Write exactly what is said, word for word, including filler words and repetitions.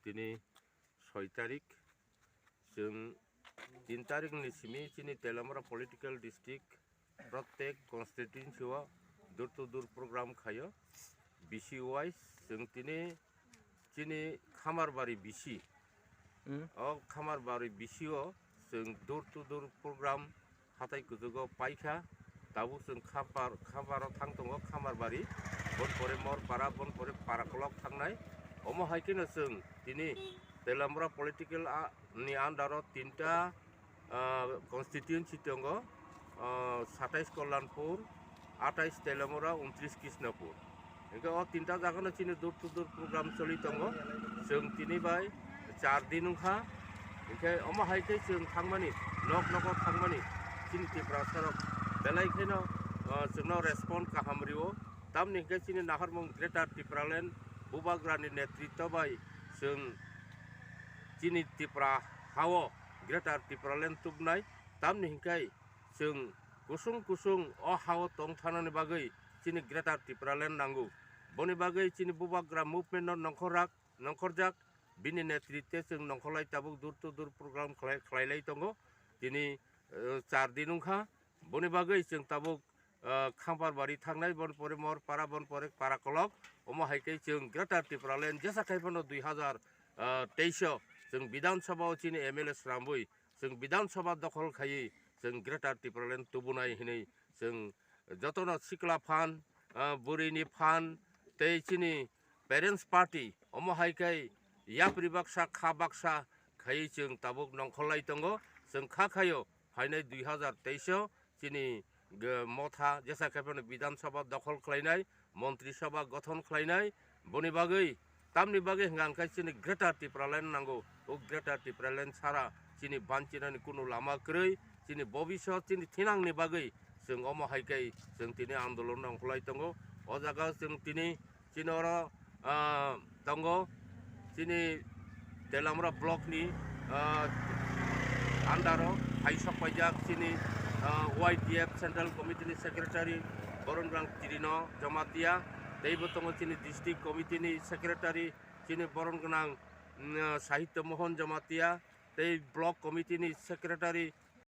Tini soi tarik, chwng tin tarik ni simi chini Teliamura political district, protek constituency o door to door program khaio. B C wise chwng tini chini Khamarbari B C. Hmm. O Khamarbari B C o chwng door to door program hatai kuchugo paikha. Tabuk chwng Khambar, Khambaro thang tongo, Khamarbari. Bon pore Morpara, bon pore Parakolok thangnai. Omo hai kheno chwng tini Teliamura political a, ni under o tinta ah, constituency tongo, ah, satais Kollanpur, atais Teliamura, untris Krishnapur. Hingke o tinta jagano chini door to door program choli tongo. Chwng tini bai char din wngkha. Hingke omo hai khe chwng thangmani, nok nogo thangmani chini Tiprasarok belai kheno, ah, chwngno respond kaham rio. Tamni hingke chini naharmung Greater Tipraland Bubagrani netritw bai chwng chini Tipra hao Greater Tipraland tubunai. Tamni hingke chwng kusung kusung o hao tongthanani bagwi chini Greater Tipraland nango. Boni bagwi chini Bubagra movement no nongkhorjak, nongkhorjak, bini netritwe chwng nongkholai tabuk door to door program khlai, khlailai tongo. Tini, eh, char din wngkha. Boni bagwi chwng tabuk, ah, Khamparbari thangnai, bon pore Morpara, bon pore Parakolok. Omo hai khe chwng Greater Tipraland jesa khai phano dui hazar, ah, teis o chwng Bidhan Sabha o chini M L A swnambwi chwng Bidhan Sabha dokhol khaiwi chwng Greater Tipraland tubunai hinwi chwng jotono sikla phan, ah, bwrwini phan tei chini parents party omo hai khe yapri baksa kha baksa khaiwi chwng tabuk nongkholai tongo. Chwng kha khaio phainai dui hazar teis o chini ge-, motha jesa khe phano Bidhan Sabha dokhol khlainai, Montri Sabha gothon khlainai, boni bagwi, tamni bagwi hwnka hwnkhe chini Greater Tipraland nango. O Greater Tipraland sara chini banchinani kunu lama kwrwi, chini bobisot chini thinangni bagwi chwng omo hai khe chwng tini andolon nongkholai tongo. O jaga chwng tini chini oro, ah, tongo, chini Teliamura block ni, ah, under o hai sok paijak chini, ah, Y T F Central Committee ni Secretary Boron Grang Tirino Jamatia, teibo tongo chini District Committee ni Secretary chini Boron Grang, mm, Sahitya Mohon Jamatia, tei Block Committee ni Secretary